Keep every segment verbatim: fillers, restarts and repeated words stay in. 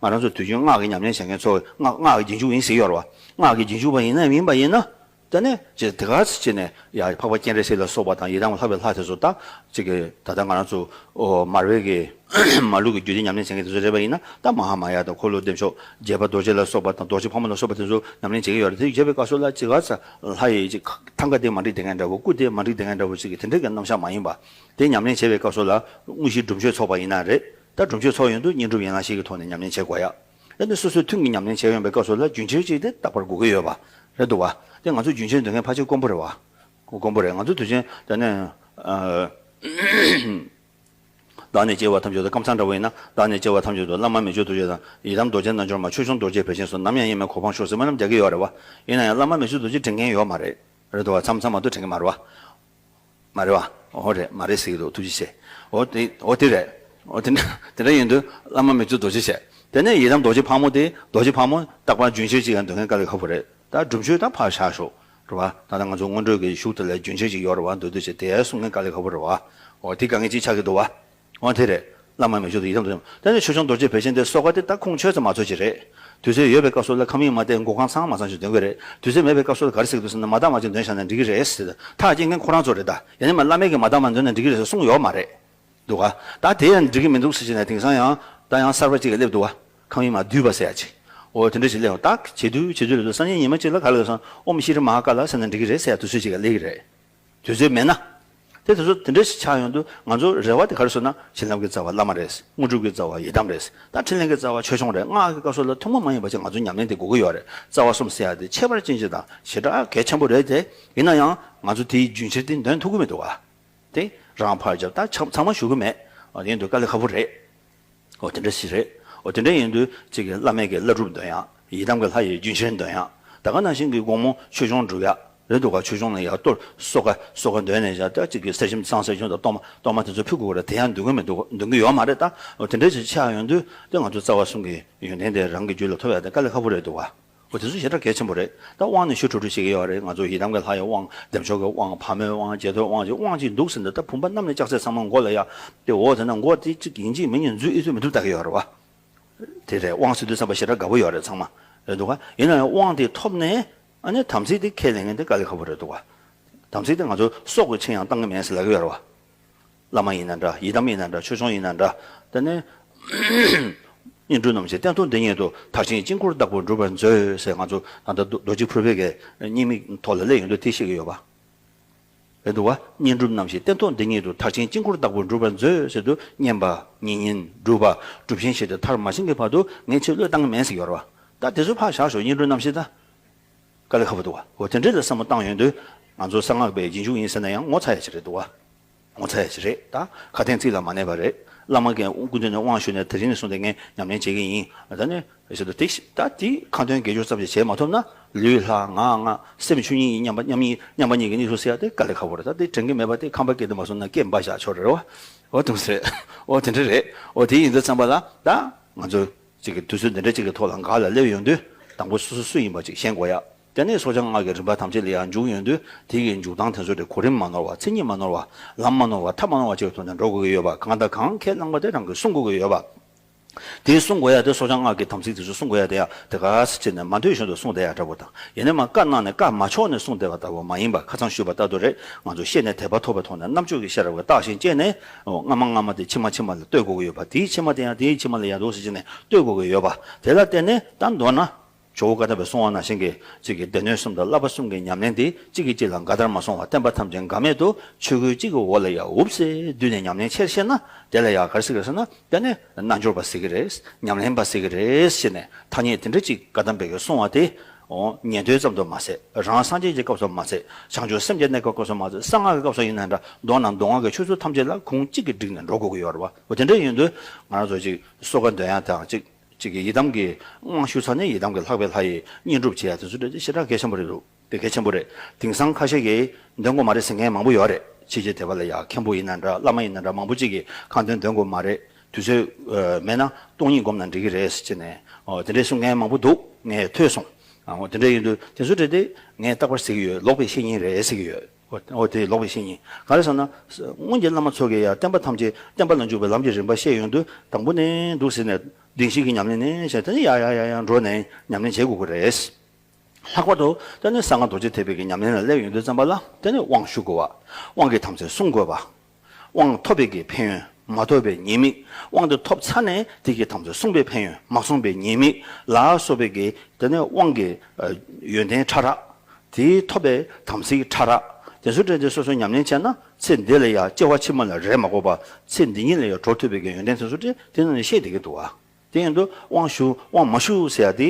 ང་རང་ཚོ་དུས་རྒྱུན་སྔགས་ཀྱི་ཉམས་ལེན་བྱེད་མཁན་ཚོ་སྔགས་སྔགས་ཀྱི་རྗེས་འཇུག་ཡིན་ཟེར་ཡོད་རེད་བ། སྔགས་ཀྱི་རྗེས་འཇུག་པ་ཡིན་ན་མིན་པ་ཡིན་ན། ད་ནས་ཅེས་དེ་ག་ཚོད་བྱས་ནས་ཡ་འཕགས་པ་སྤྱན་རས་གཟིགས་ལ་སོགས་པ་དང་ཡི་དམ་ལྷ་བའི་ལྷ་དེ་ཚོ་ད་ཅིག་གི་ད་ལྟ་ང་རང་ཚོ་ཨོ་མར་པའི་གི་མར་ལུགས་ཀྱི་རྒྱུད་སྡེ་ཉམས་ལེན་བྱེད་མཁན་དེ་ཚོ་རེད་པ་ཡིན་ན། ད་མ་ཧཱ་མ་ཡ་དང་འཁོར་ལོ་བདེ་མཆོག་རྒྱལ་བ་རྡོ་རྗེ་ལ་སོགས་པ་དང་རྡོ་རྗེ་ཕག་མོ་ལ་སོགས་པ་དེ་ཚོ་ཉམས་ལེན་བྱེད་ཀྱི་ཡོད་རེད། དེ་བྱེད་པའི་སྐབས་སུ་ལ་ཅིག་ག་ཚ་ལྷ་ཡི་ཅིག་ཐང་ག་དེ་མ་འགྲིག་དེ་འདྲ་འདྲ་བོ་སྐུ་དེ་མ་འགྲིག་དེ་འདྲ་འདྲ་བོ་ཅིག་གི་དེ་འདྲ་གི་རྣམ་གཞག་མ་ཡིན་པ། དེ་ཉམས་ལེན་བྱེད་པའི་སྐབས་སུ་ལ་དངོས་གཞི་སྒྲུབ་མཆོད་ཚོགས་པ་ཡིན་ན་རེད། ད་སྒྲུབ་མཆོད་ཚོགས་ཡོང་དུས་བསྙེན་སྒྲུབ་ཡན་ལག་བཞི་གི་ཐོག་ནས་ཉམས་ལེན་བྱེད་དགོས་ཡ། ཨ་ནི་སོ་སོའི་ཐུན་གྱི་ཉམས་ལེན་བྱེད་ཡོང་པའི་སྐབས་སུ་ལ་རྒྱུན་ཆད་ཅིག་དེ་རྟག་པར་དགོས་ཀྱི་ཡོད་པ་རེད་འདུག་བ། དེ་ང་ཚོ་རྒྱུན་ཆད་འདོན་མཁན་ཕལ་ཆེར་དཀོན་པོ་རེད་བ། དཀོན་པོ་རེད། ང་ཚོ་དུས་ཆེན་དེ་ནས་ཨ། བདག་ནི་སྐྱེ་བ་ཐམས་ཅད་དུ། ཀམ་ཚང་འདྲ་བོ་ཡིན་ན་བདག་ནི་སྐྱེ་བ་ཐམས་ཅད་དུ། བླ་མ་མི་བསྐྱོད་རྡོ་རྗེ་དང་། ཡི་དམ་རྡོ་རྗེ་རྣལ་འབྱོར་མ། ཆོས་སྐྱོང་རྡོ་རྗེ་བེར་ཆེན་སོགས། ནམ་ཡང་ཡེངས་མེད་གོ་འཕང་ཤོག་ཟེར་མ་ནམ་རྒྱག་གི་ཡོད་རེད་བ། ཡིན་ན་ཡང་བླ་མ་མི་བསྐྱོད་རྡོ་རྗེ་དྲན་མཁན་ཡོད་མ་རེད། རེད་འདུག་བ། མཚམས་མཚམས་མ་གཏོགས་དྲན་གི་མ་རེད་བ། མ་རེད་བ། འོ་རེད། མ་རེད་ཟེར་གི་འདུག་ཐུགས་རྗེ་ཆེ། འོ་དེ་འོ་དེ་རེད། འོ་དེ་འདྲ་དེ་འདྲ་ཡིན་དུས་བླ་མ་མི་བསྐྱོད་རྡོ་རྗེ་བྱས། དེ་ནས་ཡི་དམ་རྡོ་རྗེ་ཕག་མོ་དེ། རྡོ་རྗེ་ཕག་མོ་རྟག་པར་རྒྱུན་ཆད་ཅིག་ཡང་འདོན་མཁན་དཀའ་ལས་ཁག་པོ་རེད། ད་སྒྲུབ་མཆོད་ད་ཕར་བཞག་ཤོག་རེད་བ། ད་ལྟ་ང་ཚོ་སྔོན་འགྲོ་གི་གཞུག་དེ་ལ་རྒྱུན་ཆད་ཅིག་ཡོད་རེད་བ། འདོད་འདོད་བྱས་དེ་གསུང་མཁན་དཀའ་ལས་ཁག་པོ་རེད་བ། འོ་དེ་དཀའ་ངལ་ཅིག་ཆགས་ཀྱི་འདུག་བ། འོ་དེ་རེད། བླ་མ་མི་བསྐྱོད་རྡོ་རྗེ་དང་། དེ་ནས་ཆོས་སྐྱོང་རྡོ་རྗེ་བེར་ཆེན་དེ་གསོལ་ཁ་དེ་ད་ཁུངས་ཆོད་ཙམ་མ་ཚོད་ཅིག་རེད། དུས་ཚོད་ཡོད་པའི་སྐབས་སུ་ལ་ཁམས་དབྱིངས་མ་བསྟན་སྒོ་ཁང་ཚང་མ་ཚང་ཞིག་འདོན་དགོས་རེད། དུས་ཚོད་མེད་པའི་སྐབས་སུ་ལ་ག་རེ་ཟེར་གི་འདུག་ཟེར་ན། མ་དག་མ་ཅིག་འདོན་བཞག་ན་འགྲིག་གི་རེད་ཟེར། ཐག་བཅད་མཁན་ཁོ་རང་ཚོ་རེད། ད་ཡང་ན་མ་བླ་མས་ཀྱི་མ་དག་མ་འདོན་ན་འགྲིག་གི་རེད་ཟེར་གསུངས་ཡོད་མ་རེད། འདུག་ག་ད་དེ་ཡང་འགྲིག་གི་མི་འདུག་ཟེར་བྱས་ནས་དེང་སང་ཡང་ད་ཡང་གསར་པ་ཅིག་ག་སླེབས་འདུག་བ། ཁམས་དབྱིངས་མ་བསྡུས་པ་ཟེར་ཡ་ཅིག་འོ་དེ་འདྲ་ཞིག་སླེབས་ཡོང་། ད་བྱེད་དུས་བྱེད་དུས་ལ་སང་ཉིན་ཉི་མ་གཅིག་ལ་ག་ལ་སོང་ཨོཾ་ཤྲི་མ་ཧཱ་ཀཱ་ལ་ཟེར་ན་འགྲིག་གི་རེད་ཟེར་ཡ་དུས་ཚོད་ཅིག་ག་སླེབས་ཀྱི་རེད། དུས་ཚོད་མེད་ན། དེ་དུས་ཚོད་དེ་འདྲ་ཞིག་ཆགས་ཡོང་དུས་ང་ཚོ་རེ་བ་དེ་ག་རེ་ཟེར་ན། བྱིན་རླབས་ཀྱི་རྩ་བ་བླ་མ་རེད། དངོས་གྲུབ་ཀྱི་རྩ་བ་ཡི་དམ་རེད། ད་འཕྲིན་ལས་ཀྱི་རྩ་བ་ཆོས་སྐྱོང་རེད། སྔགས་ཀྱི་སྐབས་སུ་ལ་ཐུན་མོང་མ་ཡིན་པ་ཅིག་ང་ཚོ་ཉམས་ལེན་དེ་དགོས་ཀྱི་ཡོད་རེད། རྩ་བ་གསུམ་ཟེར་ཡ་དེ་ཁྱད་པར་ཅན་ཅིག་དང་ཞེ་དྲག་གལ་ཆེན་པོ་རེད་དེ། ཡིན་ན་ཡང་ང་ཚོ་དེའི་རྒྱུན་ཆད་དེ་འདོན་ཐུབ་ཀྱི་མི་འདུག་བ། དེ་རང་ཕར་རྒྱབ། ད་ཚང་མ་ཞུ་གི་མེད། འོ་དེ་ཡིན་དུས་དཀའ་ལས་ཁག་པོ་རེད། འོ་དེ་འདྲ་ཞིག་རེད། འོ་དེ་འདྲ་ཡིན་དུས་གཅིག་གི་བླ་མའི་གི་བླ་སྒྲུབ་འདོན་ཡག་ཡི་དམ་གྱི་ལྷ་ཡི་རྒྱུན་ཆད་འདོན་ཡག་ད་ག་ནང་བཞིན་གྱི་དགོང་མོ་ཆོས་སྐྱོང་སྒྲུབ་ཡག་རེད་འདུག་ག་ཆོས་སྐྱོང་ལ་ཡག་གཏོར་གསོལ་ཁ་གསོལ་ཁ་འདོན་ནས་བཞག་ད་གཅིག་གི་གསེར་སྐྱེམས་བསང་གསེར་སྐྱེམས་དང་གཏོར་མ་གཏོར་མ་དེ་ཚོ་ཕུལ་དགོས་རེད། དེ་ཡང་འདོན་གི་མི་འདུག་འདོན་གི་ཡོད་མ་རེད། ད་འོ་དེ་འདྲ་ཞིག་ཆགས་ཡོང་དུས་དེ་ང་ཚོ་རྩ་བ་གསུམ་གྱི་ཡོན་ཏན་དེ་རང་གི་རྒྱུད་ལ་ཐོབ་ཡག་དེ་དཀའ་ལས་ཁག་པོ་རེད་འདུག་ག་འོ་དེ་ཚོ་ཞེ་དྲག་གལ་ཆེན་པོ་རེད། ད་དབང་ནི་ཞུ་འཕྲོ་འཕྲོ་བྱེད་ཀྱི་ཡོད་རེད། ང་ཚོ་ཡི་དམ་གྱི་ལྷ་ཡི་དབང་། བདེ་མཆོག་གི་དབང་། ཕག་མོའི་དབང་། རྗེ་ཐོའི་དབང་ཅིག་དབང་ཅིག་འདུག་ཟེར་འདི་ད་བུམ་པ་བསྣམས་ནས་ལྕགས་ཚད་ཚང་མ་མགོ་ལ་ཡ། དེ་འོ་དེ་ན་མགོ་དེ་གཅིག་ཡིན་གཅིག་མིན་གཉིས་འཛུལ་ཨེ་འཛུལ་མི་འདུག་ལྟ་གི་ཡོད་རེད་བ། དེ་རེད། དབང་ཟེར་དུས་ཙམ་པ་ཞེ་དྲག་དགའ་པོ་ཡོད་རེད་ཚང་མ། རེད་འདུག་ག་ཡིན་ན་ཡང་དབང་དེ་ཐོབ་ནས་ཨ་ནི་དམ་ཚིག་དེ་ཁས་ལེན་མཁན་དེ་དཀའ་ལས་ཁག་པོ་རེད་འདུག་ག་དམ་ཚིག་དེ་ང་ཚོ་སྲོག་གི་ཆིངས་ཡང་བཏང་གི་མེད་ཟེར་ལབ་ཀྱི་ཡོད་རེད་བ། བླ་མ་ཡིན་ན་འདྲ། ཡི་དམ་ཡིན་ན་འདྲ། ཆོས་སྐྱོང་ཡིན་ན་འདྲ། དེ་ནས་བསྙེན་སྒྲུབ་རྣམ་བཞི་སྟན་ཐོག་འདི་ཉིད་དུ། མཐར་ཕྱིན་དཀྱིལ་འཁོར་བདག་པོས་འགྲུབ་པར་མཛོད་ཟེར། ང་ཚོ་ད་ལྟ་རྡོ་རྗེ་ཕུར་པའི་གི་བསྙེན་མིག་ཐོག་ལ་སླེབས་ཡོང་དུས་དེ་བཤད་ཀྱི་ཡོད་པ་རེད་འདུག་བ། བསྙེན་སྒྲུབ་རྣམ་བཞི་སྟན་ཐོག་འདི་ཉིད་དུ། མཐར་ཕྱིན་དཀྱིལ་འཁོར་བདག་པོས་འགྲུབ་པར་མཛོད་ཟེར་དུས་བསྙེན་པ་ཉེ་བསྙེན་སྒྲུབ་པ་སྒྲུབ་ཆེན་བཞི་དེ་མཐར་མ་ཕྱིན་གྱི་བར་དུ་ངས་ཆེད་བློས་བཏང་གི་མེད་ཟེར་གྱི་ཡོད་རེད་བ། ད་དེ་ཚོ་ཕར་བཞག་ཞོག་བསྙེན་སྒྲུབ་རྣམ་བཞི་ད། དཀའ་ལས་ཁག་པོ་འདུག་བ། འོ་དེ་འདྲ་ལ་བསམ་བློ་བཏང་ཡོང་དུས་ང་ཚོ་གསང་སྔགས་པའི་རྗེས་འཇུག་ཡིན་ཟེར་ན་ཡང་ངོ་ཚ་ཡ་ཅིག་རེད་འདུག་བ། ངོ་ཚ་ཡ་ཅིག་རེད། ད་ཁ་དན་ཚིག་ལ་མ་གནས་པ་རེད། བླ་མ་གིས་སྐུ་མདུན་ནས་དབང་ཞུས་ནས་དེ་རིང་ནས་བཟུང་སྟེ་ངས་ཉམས་ལེན་བྱེད་ཀྱི་ཡིན། ད་ནི་ཞེས་དུས་དེ་ད་དེ་ཁ་འདོན་དགེ་སྦྱོར་ཙམ་ཞིག་བྱེད་མ་ཐུབ་ན་ལུས་ལྷ་ངག་ལྔ་སེམས་ཆོས་ཉིད་ཡིན་མཉམ་པ་མཉམ་ཉིད་མཉམ་པ་ཉིད་ཀྱི་གནས་སུ་ཟེར་ཡ་དེ་དཀའ་ལས་ཁག་པོ་རེད། ད་དེ་དྲན་གྱི་མེད་པ་དེ་ཁང་པ་སྐྱེལ་དུ་མ་སོང་ན་སྐྱེལ་འབའ་བཞག་ཆོག་རེད་བ། འོ་དུང་ཟེར། འོ་དེ་འདྲ་རེད། འོ་དེ་ཡིན་དུས་ཙམ་པ་ལ་ད་ང་ཚོ། གཅིག་གི་དུས་ཚོད་འདི་འདྲ་གཅིག་གི་ཐོག་ལ་འགག་ལ་སླེབས་ཡོང་དུས་དང་པོ་སོ་སོ་སུ་ཡིན་པ་ཅིག་ཤེས་དགོས་ཡ། དེ་ནས་སྲོག་ཆགས་སྔགས་ཀྱི་རིམ་པ་ཐམས་ཅད་ལ་ཡང་འཇུག་ཡོང་དུས་དེ་གི་འཇུག་སྟངས་དེ་ཚོ་དེ་གོ་རིམ་མ་ནོར་བ། མཚན་ཉིད་མ་ནོར་བ། ལམ་མ་ནོར་བ། ཐབས་མ་ནོར་བ་བཅས་ཀྱི་ཐོག་ནས་འགྲོ་དགོས་ཀྱི་ཡོད་པ། གང་དང་གང་ཁས་བླངས་པ་དེ་རང་གིས་སྲུང་དགོས་ཀྱི་ཡོད་པ། དེ་སྲུང་དགོས་ཡ་དེ་སྲོག་ཆགས་སྔགས་ཀྱི་དམ་ཚིག་དེ་ཚོ་སྲུང་དགོས་ཡ་དེ་ཡང་དེ་ག་ཟེར་བྱས་ནས་མ་འདོད་བཞིན་དུ་སྲུང་བསྡད་ཡ་འདྲ་པོ་དང་། ཡིན་ནའི་མ་བཀའ་གནང་ནས་བཀའ་མ་ཆོག་ནས་སྲུང་བསྡད་པ་ལྟ་བུ་མ་ཡིན་པ། ཁ་སང་ཞུས་པ་ལྟར་དུ་རེད། ང་ཚོ་ཤེས་ནས་དད་པ་ཐོབ་པའི་ཐོག་ནས་རྣམ་དཔྱོད་ཀྱི་ཤེས་རབ་ཀྱིས་བརྟག་ཞིང་དཔྱད་ནས། འོ་སྔ་མ་སྔ་མ་དེ་ཕྱི་མ་ཕྱི་མ་ལ་ལྟོས་དགོས་ཀྱི་ཡོད་པ། དེའི་ཕྱི་མ་དེ་ཡང་དེའི་ཕྱི་མ་ལ་ཡང་འདུག་ཟེར་བྱས་ནས་ལྟོས་དགོས་ཀྱི་ཡོད་པ། དེ་ལ་བརྟེན་ནས་ད་མདོར་ན། ཇོ་བོ་བཀའ་གདམས་པས་གསུངས་པ་ནང་བཞིན་གྱི་གཅིག་གི་སྡེ་སྣོད་གསུམ་དང་བསླབ་པ་གསུམ་གྱི་ཉམས་ལེན་དེ་གཅིག་གིས་གཅིག་ལ་འགལ་ཟླར་མ་སོང་བར་བསྟན་པ་ཐམས་ཅད་འགལ་མེད་དུ་ཆོས་སྐུའི་གཅིག་གི་འོག་ལ་ཡང་འུབ་སེ་བསྡུས་ནས་ཉམས་ལེན་ཆེར་བཤད་ན་དེ་ལ་ཡང་ག་རེ་ཟེར་གི་རེད་ཟེར་ན། དེ་ནི་རྣལ་འབྱོར་པ་ཟེར་གི་རེད། ཉམས་ལེན་པ་ཟེར་གི་རེད་ཟེར་ནས་ཐ་སྙད་དེ་འདྲ་གཅིག་བཀའ་གདམས་པས་གསུངས་པ་དེ། འོ་ཉན་ཐོས་ཙམ་དུ་མ་ཟད་རང་སངས་རྒྱས་ཀྱི་སྐབས་སུ་མ་ཟད་བྱང་ཆུབ་སེམས་ཀྱི་གནས་སྐབས་སུ་མ་ཟད་གསང་སྔགས་ཀྱི་སྐབས་སུ་ཡིན་ན་འདྲ། མདོར་ན་མདོ་སྔགས་ཀྱི་ཆོས་ཚུལ་ཐམས་ཅད་ལ་ཁུངས་གཅིག་གིས་བསྒྲིགས་ནས་འགྲོ་དགོས་ཀྱི་ཡོད་རེད་བ། འོ་དེ་འདྲ་ཡིན་དུས་ང་རང་ཚོ་གཅིག་གསོལ་ཁ་འདོན་ཡ་དང་གཅིག་གཅིག་གིས་ཡི་དམ་གྱི་དབང་ཞུས་ཚར་ནས་ཡི་དམ་གྱི་ལྷག་པའི་ལྷ་ཡི་བསྙེན་སྒྲུབ་བྱེད་ཡ་དེ་ཚོ་དེ་ཞེ་དྲག་གལ་ཆེན་པོ་རེད་འདུག་དེ་གལ་ཆེན་པོ་རེད། དེང་སང་ཁ་ཤས་ཀྱིས་འདོན་དགོས་མ་རེད་ཟེར་མཁན་མང་པོ་ཡོད་རེད། ཕྱི་རྒྱལ་དེ་བ་ལ་ཡ་མཁན་པོ་ཡིན་ན་འདྲ། བླ་མ་ཡིན་ན་འདྲ། མང་པོ་ཅིག་གིས་ཁ་འདོན་འདོན་དགོས་མ་རེད། དུས་ཚོད་མེད་ན་སྟོང་ཉིད་བསྒོམས་ན་འགྲིག་གི་རེད་ཟེར་ནས། འོ་དེ་འདྲའི་གསུང་མཁན་མང་པོ་འདུག་ངས་ཐོས་སོང་། འོ་དེ་འདྲ་ཡིན་དུས་དེ་ཚོ་དེ་དེ་ངས་རྟག་པར་ཟེར་གྱི་ཡོད། ལོག་པའི་བཤེས་གཉེན་རེད་ཟེར་གྱི་ཡོད། འོ་དེ་ལོག་པའི་བཤེས་གཉེན་ག་རེ་ཟེར་ན། སྔོན་གྱི་བླ་མ་ཚོ་གིས་ཡང་བསྟན་པ་ཐམས་ཅད་བསྟན་པ་ལ་འཇུག་པའི་ལམ་གྱི་རིམ་པ་བཤད་ཡོང་དུས་དང་པོ་ནས་འདུག་ཟེར་ནས་ བདེན་བཞི་གི་ཉམས་ལེན་ནས་བྱས་ཏེ་ནི་ཡ་ཡ་ཡ་ཡ་འགྲོ་ནས་ཉམས་ལེན་བྱེད་དགོས་ཀྱི་རེད། ལྷག་པར་དུ་ད་ནི་གསང་སྔགས་རྡོ་རྗེ་ཐེག་པའི་གི་ཉམས་ལེན་ལ་སླེབས་ཡོང་དུས་ཙམ་པ་ལ་ད་ནི་དབང་ཞུ་དགོས་པ། དབང་གི་དམ་ཚིག་སྲུང་དགོས་པ། དབང་ཐོབ་པའི་གི་ཕན་ཡོན། མ་ཐོབ་པའི་ཉེས་དམིགས། དབང་དེ་ཐོབ་ཚར་ནས་དེ་གི་དམ་ཚིག་བསྲུངས་པའི་ཕན་ཡོན། མ་བསྲུངས་པའི་ཉེས་དམིགས་ལ་སོགས་པའི་གི་ད་ནི་དབང་གི་ཡོན་ཏན་ཕྲ་རགས། དེའི་ཐོབ་པའི་དམ་ཚིག་ཕྲ་རགས། དེ་ཚོ་དྲན་ཏེ་སོ་སོ་ཉམས་ལེན་བྱས་ན་ཚེ་འདི་ལ་ཡང་སྐྱེ་བ་ཕྱི་མ་ལ་རེད་མ་དགོས་པ། ཚེ་འདི་ཉིད་ལ་ཡང་གྲོལ་ཐུབ་པའི་གི་ཡོན་ཏན་དེ་ཚོ་དེ་དེ་ནང་ནས་ཤེས་བསྡད་ཀྱི་འདུག་བ། དེ་ཡིན་དུས་དབང་ཞུ་དབང་མ་ཞུ་ཟེར་ཡ་དེ།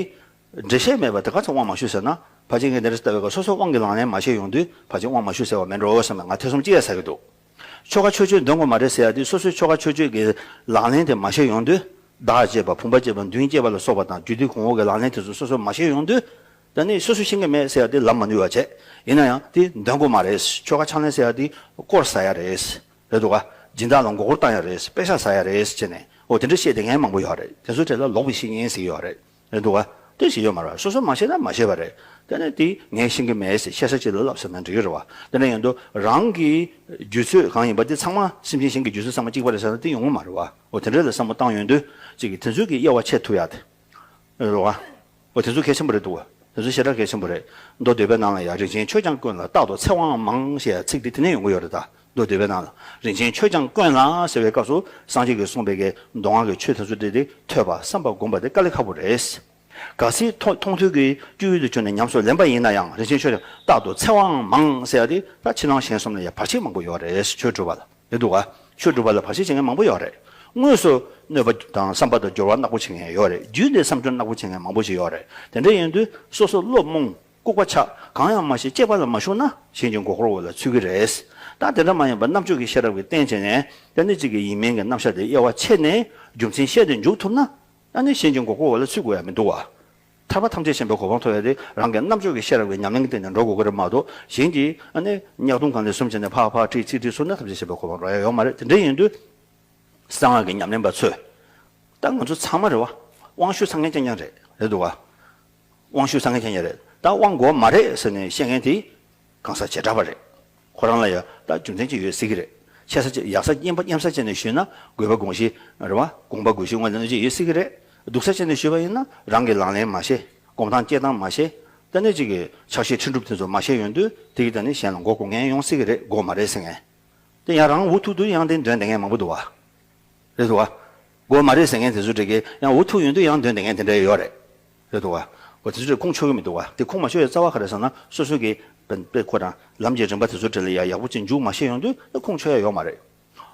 འགྲེལ་བཤད་མེད་པ་དེ་ག་ཚོད་དབང་མ་ཞུ་ཟེར་ན། ཕལ་ཆེར་ངས་འདི་འདྲ་ལྟ་བའི་སྐབས་སོ་སོ་དབང་གི་ལག་ལེན་མ་བྱས་ཡོང་དུས་ཕལ་ཆེར་དབང་མ་ཞུ་ཟེར་བ་མེད་འགྲོ་བསམ་ནས་ང་ཐེ་ཚོམ་སྐྱེ་ཡ་ཟ་གི་འདུག་ཆོ་ག་ཆོས་སྤྱོད་འདོན་དགོས་མ་རེད་ཟེར་ཡ་དེ་སོ་སོའི་ཆོ་ག་ཆོས་སྤྱོད་ཀྱི་ལག་ལེན་དེ་མ་བྱས་ཡོང་དུས། བདག་བཅས་པ་བུམ་པ་བཅས་པ་མདུན་བསྐྱེད་པ་ལ་སོགས་པ་དང་རྒྱུད་སྡེ་གོང་འོག་གི་ལག་ལེན་དེ་ཚོ་སོ་སོ་མ་བྱས་ཡོང་དུས། ད་ནི་སོ་སོ་ཤེས་ཀྱི་མེད་ཟེར་ཡ་དེ་ལབ་མ་ནུས་པ་བྱས། ཡིན་ན་ཡང་དེ་འདོན་དགོས་མ་རེད། ཆོ་ག་ཕྱག་ལེན་ཟེར་ཡ་དེ་དཀོར་ཟ་ཡ་རེད། རེད་འདུག་ག་སྦྱིན་བདག་ལ་མགོ་སྐོར་བཏང་ཡ་རེད། པེ་ཤག་ཟ་ཡ་རེད་བྱས་ནས་འོ་དེ་འདྲ་བཤད་བསྡད་མཁན་མང་པོ་ཡོད་རེད། དེ་ཚོའི་གྲས་ལ་ལོག་པའི་བཤེས་གཉེན་ཟེར་གྱི་ཡོད་རེད། རེད་འདུག་ག་དེ་ཞིག་ཡོད་མ་རེད། སོ་སོ་མ་ཤེས་ན་མ་ཤེས་པ་རེད། དེ་ནས་དེ་ངས་ཤེས་ཀྱི་མེད་ཟེར་ཤེས་ས་ཅིག་ལ་ལབ་ཟེར་ན་འགྲིག་གི་རེད་བ། དེ་ནས་ཡིན་དུས་རང་གི་རྒྱུད་ཚོད་གང་ཡིན་པ་དེ་ཚང་མ་སེམས་ཅན་གཞན་གྱི་རྒྱུད་ཚོད་ཚང་མ་གཅིག་པ་རེད་ཟེར་ན་དེ་ཡོང་གི་མ་རེད་བ། འོ་དེ་འདྲ་ལ་བསམ་བློ་བཏང་ཡོང་དུས་གཅིག་གིས་དེ་ཚོའི་གི་དབྱེ་བ་ཕྱེ་ཐུབ་ཡ་དེ། རེད་བ། འོ་དེ་ཚོ་གལ་ཆེན་པོ་རེད་འདུག་བ། དེ་ཚོ་ཞེ་དྲག་གལ་ཆེན་པོ་རེད། མདོ་སྡུད་པའི་ནང་ལ་ཡང་རིན་ཆེན་ཆོས་ཀྱང་དཀོན་ལ་རྟག་ཏུ་འཚེ་བའང་མང་ཞེས་ཚིག་དེ་དེ་ནས་ཡོང་གི་ཡོད་རེད་ད། མདོ་སྡུད་པའི་ནང་ལ་རིན་ཆེན་ཆོས་ཀྱང་དཀོན་ལ་ཟེར་བའི་སྐབས་སུ་སངས་རྒྱས་ཀྱིས་གསུངས་པའི་གི་མདོ་སྔགས་ཀྱི་ཆོས་དེ་ཚོ་དེ་དེ་ཐོས་པ་བསམ་པ་སྒོམ་པ་དེ་དཀའ་ལས་ཁག་པོ་རེད། གལ་སྲིད་མཐོང་མཐོང་ཐོས་ཀྱི་སྤྱོད་ཡུལ་དུ་གྱུར་ནས་ཉམས་སུ་ལེན་པ་ཡིན་ན་ཡང་རིན་ཆེན་ཆོས་ཀྱང་རྟག་ཏུ་འཚེ་བའང་མང་ཟེར་ཡ་དེ་ད་ཕྱི་ནང་གཞན་གསུམ་ལ་ཡང་བར་ཆད་མང་པོ་ཡོད་རེད། ཆོས་སྒྲུབ་པ་ལ། རེད་འདུག་ག་ཆོས་སྒྲུབ་པ་ལ་བར་ཆད་བྱེད་མཁན་མང་པོ་ཡོད་རེད། དངོས་སུ་གནོད་པ་དང་བསམ་པ་དང་སྦྱོར་བ་ནག་པོ་བྱེད་མཁན་ཡོད་རེད། རྒྱུད་ནས་བསམ་སྦྱོར་ནག་པོ་བྱེད་མཁན་མང་པོ་ཞིག་ཡོད་རེད། དེ་འདྲ་ཡིན་དུས་སོ་སོ་བློ་རྨོངས་ལྐུགས་པ་ཆགས་གང་ཡང་མ་ཤེས་སྐྱེས་པ་ལ་མ་ཞུགས་ན་གཞན་གྱི་མགོ་སྐོར་འོག་ལ་ཚུད་ཀྱི་རེད། ད་དེ་འདྲ་མ་ཡིན་པར་རྣམ་དཔྱོད་ཀྱི་ཤེས་རབ་ཀྱིས་བསྟན་བྱས་ནས་དེ་ནི་གཅིག་གི་ཡིན་མིན་གྱི་རྣམ་གཞག་དེ་དབྱེ་བ་ཕྱེ་ནས་རྒྱུ་མཚན་བཤད་དེ་འཇུག་ཐུབ་ན། ཨ་ནི་གཞན་གྱི་མགོ་སྐོར་འོག་ལ་ཚུད་དགོས་ཡ་མི་འདུག་བ། ཐར་པ་ཐམས་ཅད་མཁྱེན་པའི་གོ་འཕང་ཐོབ་ཡ་དེ་རང་གི་རྣམ་དཔྱོད་ཀྱི་ཤེས་རབ་ཀྱི་ཉམས་ལེན་གྱི་སྟེང་ནས་འགྲོ་དགོས་ཀྱི་རེད་མ་གཏོགས་གཞན་གྱིས་ཨ་ནི་གཉའ་གདུང་གང་ལས་བཟུང་བྱས་ནས་ཕར་ཕར་ཁྲིད་ཚིག་ཁྲིད་ཚུར་ནས་ཐམས་ཅད་མཁྱེན་པའི་གོ་འཕང་འགྲོ་ཡ་ཡོད་མ་རེད། དེ་འདྲ་ཡིན་དུས་གསང་སྔགས་ཀྱི་ཉམས་ལེན་པ་ཚོས་ད་ང་ཚོ་ཚང་མ་རེད་བ། དབང་ཞུ་ཚང་མཁན་རྐྱང་རྐྱང་རེད། རེད་འདུག་བ། དབང་ཞུ་ཚང་མཁན་རྐྱང་རྐྱང་རེད། ད་དབང་དགོས་མ་རེད་ཟེར་ནས་བཤད་མཁན་དེ། གང་ཟག་བྱེ་བྲག་པ་རེད། ཁོ་རང་ལ་ཡང་ད་རྒྱུ་མཚན་ཅིག་ཡོད་སྲིད་ཀྱི་རེད། ཆེ་ས་ཅིག་ཡག་ས་སྙན་པ་སྙན་ས་བྱས་ནས་ཞུས་ན་དགོས་པ་དགོངས་གཞི་རེད་བ། དགོངས་པ་དགོངས་གཞི་དངོས་གནས་ཅིག་ཡོད་སྲིད་ཀྱི་རེད། སྡུག་ས་བྱས་ནས་ཞུས་པ་ཡིན་ན་རང་གི་ལག་ལེན་མ་ཤེས། སྒོམ་སྟངས་སྐྱེལ་སྟངས་མ་ཤེས། ད་ནི་ཅིག་གི་ཕྱག་བཞེས་ཁྲིད་སྒྲུབ་དེ་ཚོ་མ་ཤེས་ཡོང་དུས་དེ་གི་ད་ནི་གཞན་ལ་མགོ་སྐོར་མཁན་ཡོང་སྲིད་ཀྱི་རེད། དགོས་མ་རེད་ཟེར་མཁན། དེ་ཡང་རང་འུ་ཐུག་དུས་ཡང་དེ་འདོན་བསྡད་མཁན་མང་པོ་འདུག་བ། རེད་འདུག་བ། དགོས་མ་རེད་ཟེར་མཁན་དེ་ཚོ་འདྲ་གི་ཡང་འུ་ཐུག་ཡོང་དུས་ཡང་འདོན་བསྡད་མཁན་དེ་འདྲ་ཡོད་རེད། རེད་འདུག་བ། འོ་དེ་ཚོ་འདྲ་ཁུངས་འཁྱོལ་གི་མི་འདུག་བ། དེ་ཁུངས་མ་འཁྱོལ་ཡའི་རྩ་བ་ག་རེ་ཟེར་ན་སོ་སོ་གི་དཔེ་དཔེ་ཁོ་རང་ལམ་གྱི་རིམ་པ་དེ་ཚོ་འདྲ་ལ་ཡ་ཡག་པོ་ཅིག་འཇུག་མ་ཤེས་ཡོང་དུས་ད་ཁུངས་འཁྱོལ་ཡ་ཡོད་མ་རེད།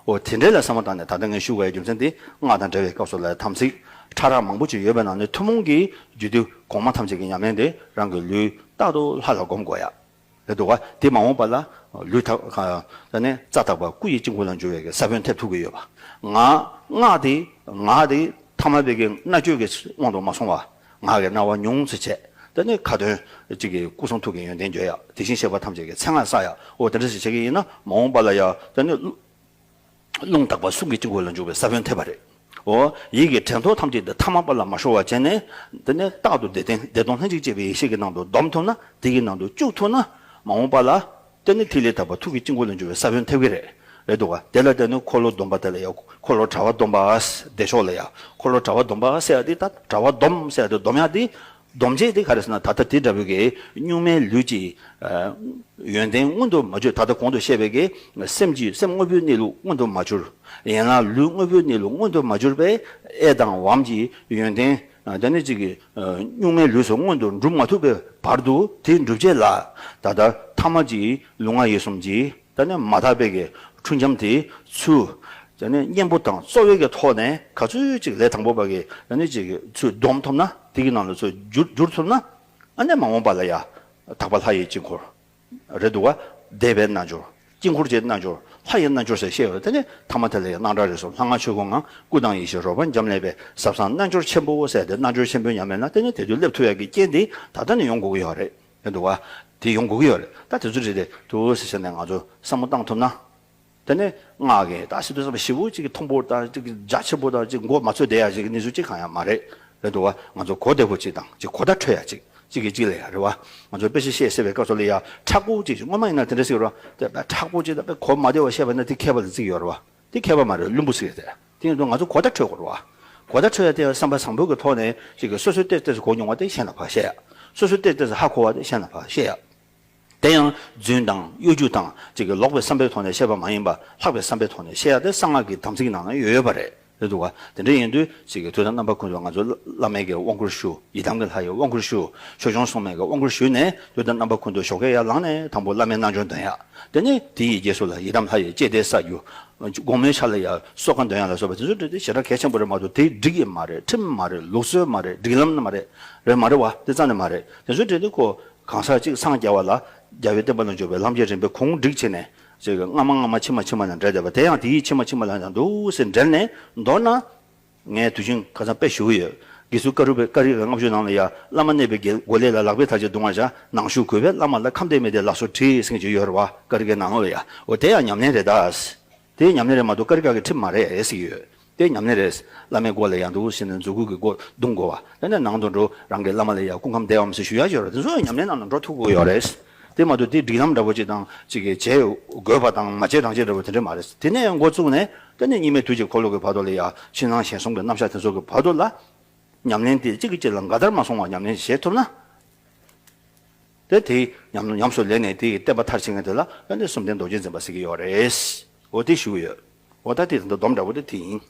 འོ་དེ་འདྲ་ལ་བསམ་བློ་བཏང་ནས་ད་ལྟ་ངས་ཞུ་དགོས་ཡའི་རྒྱུ་མཚན་དེ་སྔགས་དང་འབྲེལ་བའི་སྐབས་སུ་ལ་དམ་ཚིག་ཕྲ་རགས་མང་པོ་ཅིག་ཡོད་པའི་ནང་ནས་ཐུན་མོང་གི་རྒྱུད་སྡེ་གོང་མ་ཐམས་ཅད་ཀྱི་ཉམས་ལེན་དེ་རང་གི་ལུས་རྟག་ཏུ་ལྷ་ལ་སྒོམ་དགོས་ཡ། རེད་འདུག་བ། དེ་མ་འོངས་པ་ལ་ལུས་དག་ད་ནི་རྩ་དག་པ་སྐུ་ཡི་དཀྱིལ་འཁོར་ལ་འགྱུར་བའི་གི་ས་བོན་ཐེབས་ཐུབ་ཀྱི་ཡོད་པ། ངག་ངག་དེ་ངག་དེ་ཐ་མལ་པའི་གི་སྨྲ་བརྗོད་ཀྱི་དབང་དུ་མ་སོང་བ། ངག་གི་རྣ་བ་ཉུང་ཙམ་བྱས། ད་ནི་ཁ་ཏོན་གཅིག་གི་སྐུ་གསུང་ཐུགས་ཀྱི་ཡོན་ཏན་བརྗོད་ཡ། དེ་བཞིན་གཤེགས་པ་ཐམས་ཅད་ཀྱི་མཚན་སྔགས་བསགས་ཡ། འོ་དེ་འདྲ་ཞིག་བྱེད་ཀྱི་ཡིན་ན་མ་འོངས་པ་ལ་ཡ་ད་ནི། རླུང་རྟག་པ་གསུང་གི་དཀྱིལ་འཁོར་ལ་འཇུག་པའི་ས་བོན་ཐེབས་པ་རེད། འོ། ཡིད་ཀྱི་དྲན་རྟོག་ཐམས་ཅད་དེ་ཐ་མལ་པ་ལ་མ་ཤོར་བ་བྱས་ནས། དེ་ནས་རྟག་ཏུ་བདེ་སྟོང་བདེ་སྟོང་ལྷན་ཅིག་སྐྱེས་པའི་ཡེ་ཤེས་ཀྱི་ནང་དུ་སྡོམ་ཐུབ་ན། དེ་གི་ནང་དུ་བཅུག་ཐུབ་ན། མ་འོངས་པ་ལ། དེ་ནི་ཐིག་ལེ་དག་པ་ཐུགས་ཀྱི་དཀྱིལ་འཁོར་ལ་འཇུག་པའི་ས་བོན་ཐེབས་ཀྱི་རེད། རེད་འདུག་བ། དེ་ལ་བརྟེན་ནས་འཁོར་ལོ་སྡོམ་པ་དེ་ལ་ཡང་འཁོར་ལོ་དྲ་བ་སྡོམ་པ། བདེ་མཆོག་ལ་ཡང་འཁོར་ལོ་དྲ་བ་སྡོམ་པ་ཟེར་ཡ་དེ་ད་དྲ་བ་སྡོམ་ཟེར་ཡ་དེ་སྡོམ་ཡ་དེ། སྡོམ་བྱེད་དེ་ག་རེ་ཟེར་ན་ད་ལྟ་དེ་འདྲ་བོའི་གི་གཉུག་མའི་ལུས་ཀྱི་ཡོན་ཏན་མངོན་དུ་མ་གྱུར། ད་ལྟ་གོང་དུ་བཤད་པའི་གི་སེམས་ཀྱི་སེམས་དངོས་པོའི་གནས་ལུགས་མངོན་དུ་མ་གྱུར། ཡན་ལག་ལུས་དངོས་པོའི་གནས་ལུགས་མངོན་དུ་མ་གྱུར་པའི་ཨེ་དང་བམ་གྱི་ཡོན་ཏན་ད་ནི་གཅིག་གི་གཉུག་མའི་ལུས་སུ་མངོན་དུ་འགྲུབ་མ་ཐུབ་པའི་བར་དུ་དེ་འགྲུབ་བྱེད་ལ་ད་ལྟ་ཐ་མལ་གྱི་ལུས་ངག་ཡིད་གསུམ་གྱི་ད་ནི་མ་དག་པའི་གི་འཁྲུལ་འབྱམས་དེ་ཚུར། ད་ནི་གཉེན་པོ་དང་གཙོ་བོའི་གི་ཐོག་ནས་ག་ཚོད་ཅིག་ལས་དང་པོ་པ་གི་ད་ནི་ཅིག་ཚུར་སྡོམ་ཐུབ་ན། དེ་གི་ནང་ལ་ཚུར་བསྒྱུར་བསྒྱུར་ཐུབ་ན། ཨ་ནི་མ་འོངས་པ་ལ་ཡ་དག་པ་ལྷ་ཡི་དཀྱིལ་འཁོར་རེད་འདུག་བ། བཟླས་པའི་རྣལ་འབྱོར། དཀྱིལ་འཁོར་གྱི་རྣལ་འབྱོར། ལྷ་ཡི་རྣལ་འབྱོར་ཟེར་བཤད་ཡོད་དེ་ནི་ཐ་མ་དེ་ལ་ཡ་སྣང་གྲགས་རིག་གསུམ་ལྷ་སྔགས་ཆོས་སྐུ་ངང་སྐུ་དང་ཡེ་ཤེས་རོལ་པ་འབྱམས་ཀླས་པའི་ཟབ་གསང་རྣལ་འབྱོར་ཆེན་པོ་ཟེར་ཏེ་རྣལ་འབྱོར་ཆེན་པོའི་ཉམས་ལེན་ན་དེ་ནི་དེ་དུས་སླེབས་ཐུབ་ཡ་གི་རྐྱེན་དེ་ད་ལྟ་ནས་ཡོང་དགོས་ཀྱི་ཡོད་རེད། རེད་འདུག་བ། དེ་ཡོང་དགོས་ཀྱི་ཡོད་རེད། ད་དེ་ཚོ་རེད་དེ་འདུག་ཟེར་བྱས་ནས་ང་ཚོ་བསམ་བློ་བཏང་ཐུབ་ན། དེ་ནས་སྔགས་ཀྱི་ད་སི་ཏུ་ཙམ་ཞེ་པོ་ཅིག་གི་མཐོན་པོ་དང་ཅིག་གི་རྒྱ་ཆེན་པོ་དང་ཅིག་མགོ་མ་ཚོས་བསྡད་ཡ་ཅིག་གི་གནས་ཚུལ་ཅིག་གང་ཡང་མ་རེད། རེད་འདུག་བ། ང་ཚོ་གོ་བདེ་པོ་ཅིག་དང་ཅིག་གོ་བརྡ་འཕྲོད་ཡ་ཅིག་གཅིག་གིས་གཅིག་ལ་ཡ་རེད་བ། ང་ཚོ་དཔེ་ཆ་བཤད་ཟེར་བའི་སྐབས་སུ་ལ་ཡ་མཁྲེགས་པོ་ཅིག་སྔོན་མ་ཡིན་ན་དེ་འདྲ་ཟེར་གི་རེད་བ། དེ་མཁྲེགས་པོ་ཅིག་དང་དཔེ་གོ་མ་བདེ་བ་བཤད་པ་ན་དེ་མཁས་པ་ལ་བརྩི་གི་ཡོད་རེད་བ། དེ་མཁས་པ་མ་རེད། བླུན་པོ་ཟེར་གི་རེད། དེ་ཡིན་དུས་ང་ཚོ་གོ་བརྡ་འཕྲོད་དགོས་རེད་བ། གོ་བརྡ་འཕྲོད་ཡ་དེ་བསམ་པ་བཟང་པོའི་གི་ཐོག་ནས་ཅིག་གི་སོ་སོའི་ཏོག་ཙམ་གོ་མྱོང་བ་དེ་གཞན་ལ་ཕར་བཤད་ཡ། སོ་སོའི་ཏོག་ཙམ་ཧ་གོ་བ་དེ་གཞན་ལ་ཕར་བཤད་ཡ། དེ་ཡང་རྫུན་དང་གཡོ་སྒྱུ་དང་ཅིག་གི་ལོག་པའི་བསམ་པའི་ཐོག་ནས་བཤད་པ་མ་ཡིན་པ་ལྷག་པའི་བསམ་པའི་ཐོག་ནས་བཤད་ཡ་དེ་གསང་སྔགས་ཀྱི་དམ་ཚིག་ནང་ན་ཡོད་ཡོད་པ་རེད། རེད་འདུག་ག་དེ་འདྲ་ཡིན་དུས་ཅིག་གི་དུས་དང་རྣམ་པ་ཀུན་ཏུ་ང་ཚོ་བླ་མའི་གི་དབང་བསྐུར་ཞུ། ཡི་དམ་གྱི་ལྷ་ཡི་དབང་བསྐུར་ཞུ། ཆོས་སྐྱོང་སྲུང་མའི་གི་དབང་བསྐུར་ཞུས་ནས་དུས་དང་རྣམ་པ་ཀུན་ཏུ་ཞོགས་ཀས་ཡར་ལངས་ནས་དང་པོ་བླ་མའི་རྣལ་འབྱོར་འདོན་ཡ། དེ་ནས་དེ་ཡི་རྗེས་སུ་ལ་ཡི་དམ་ལྷ་ཡི་བཅས་ཏེ་ས་རྒྱུ། དགོང་མོའི་ཆ་ལ་ཡ་གསོལ་ཁ་འདོན་ཡ་ལ་སོགས་པ་དེ་ཚོ་འདྲ་དེ་ཞེ་དྲག་གལ་ཆེན་པོ་རེད་མ་གཏོགས་དེ་སྒྲིག་ཡིན་མ་རེད། ཁྲིམས་མ་རེད། ལུགས་སྲོལ་མ་རེད། སྒྲིག་ལམ་མ་རེད། རེད་མ་རེད་བ། དེ་རྩ་ནས་མ་རེད། དེ་ཚོ་འདྲ་དེ་ཁོ་གང་ཟག་གཅིག་སངས་རྒྱ་བ་ལ་རྒྱལ་བའི་བསྟན་པ་ལ་འཇུག་པའི་ལམ་གྱི་རིམ་པའི་གོང་སྒྲིག་བྱས་ནས་ཅིག་སྔ་མ་སྔ་མ་ཕྱི་མ་ཕྱི་མ་ལ་འབྲེལ་བསྡད་པ་དེ་ཡང་དེ་ཡི་ཕྱི་མ་ཕྱི་མ་ལ་ཡང་འདུག་སེ་འབྲེལ་ནས་མདོར་ན། ངས་དུས་རྒྱུན་ཁ་སང་དཔེ་ཞུ་གི་ཡོད། དགེ་ཚུལ་ཀ་རུ་པའི་ཀ་རི་ཀ་ལྔ་བཅུ་ནང་ལ་ཡ་བླ་མ་གནས་པའི་དགེ་སྒོ་ལས་ལ་ལག་པས་ཐལ་ཕྱིར་གདུང་བར་བྱ། ནང་ཞུགས་གུས་པས་བླ་མ་ལ། ཁམས་བདེ་མི་བདེ་ལ་སོགས་དྲིས་ཟེར་གྱི་ཡོད་རེད་བ། ཀ་རི་ཀའི་ནང་ལོགས་ལ་ཡ། འོ་དེ་ཡང་ཉམས་ལེན་རེད་ད། དེ་ཉམས་ལེན་རེད་མ་གཏོགས་ཀ་རི་ཀ་གི་ཁྲིམས་མ་རེད་ཟེར་གྱི་ཡོད། དེ་ཉམས་ལེན་རེད། བླ་མའི་སྒོ་ལ་ཡ་འདུག་ཟེར་ནས་མཛུབ་གུ་གི་སྒོ་རྡུང་དགོས་བ། དེ་ནས་ནང་དུ་འགྲོ་རང་གི་བླ་མ་ལ་ཡ་སྐུ་ཁམས་བདེའམ་ཟེར་ཞུ་ཡ་ཡོད་རེད། དེ་ཚོ་ཉམས་ལེན་ནང་ལ་འགྲོ་ཐུབ་དགོས་ཡོད་རེད། དེ་མ་གཏོགས་དེ་སྒྲིག་ལམ་འདྲ་པོ་ཅིག་དང་ཅིག་གི་བྱེད་དགོས་པ་དང་མ་བྱེད་རང་བྱེད་འདྲ་པོ་དེ་འདྲ་མ་རེད། དེ་ནས་འགོ་བཙུགས་ནས་དེ་ནས་གཉིས་མེད་དུས་ཀྱི་འཁོར་ལོ་གི་བར་དུ་ལ་ཡ་ཕྱི་ནང་གཞན་གསུམ་གྱི་རྣམ་གཞག་དེ་ཚོ་གི་བར་དུ་ལ་ཉམས་ལེན་དེ་གཅིག་གིས་གཅིག་ལ་འགལ་ཟླར་མ་སོང་བ་ཉམས་ལེན་བྱེད་ཐུབ་ན། དེ་དེ་ཉམས་ཉམས་སུ་ལེན་ནས་དེ་ཡི་བསྟན་པ་མཐར་ཕྱིན་མཁན་དེ་ལ་ཨ་ནི་གསུམ་ལྡན་རྡོ་རྗེ་འཛིན་པ་ཟེར་གྱི་ཡོད་རེད། འོ་དེ་ཞུ་གི་ཡོད། འོ་ད་དེ་ད་ལྟ་སྡོམ་འདྲ་པོ་དེ་དེ་ཡིན།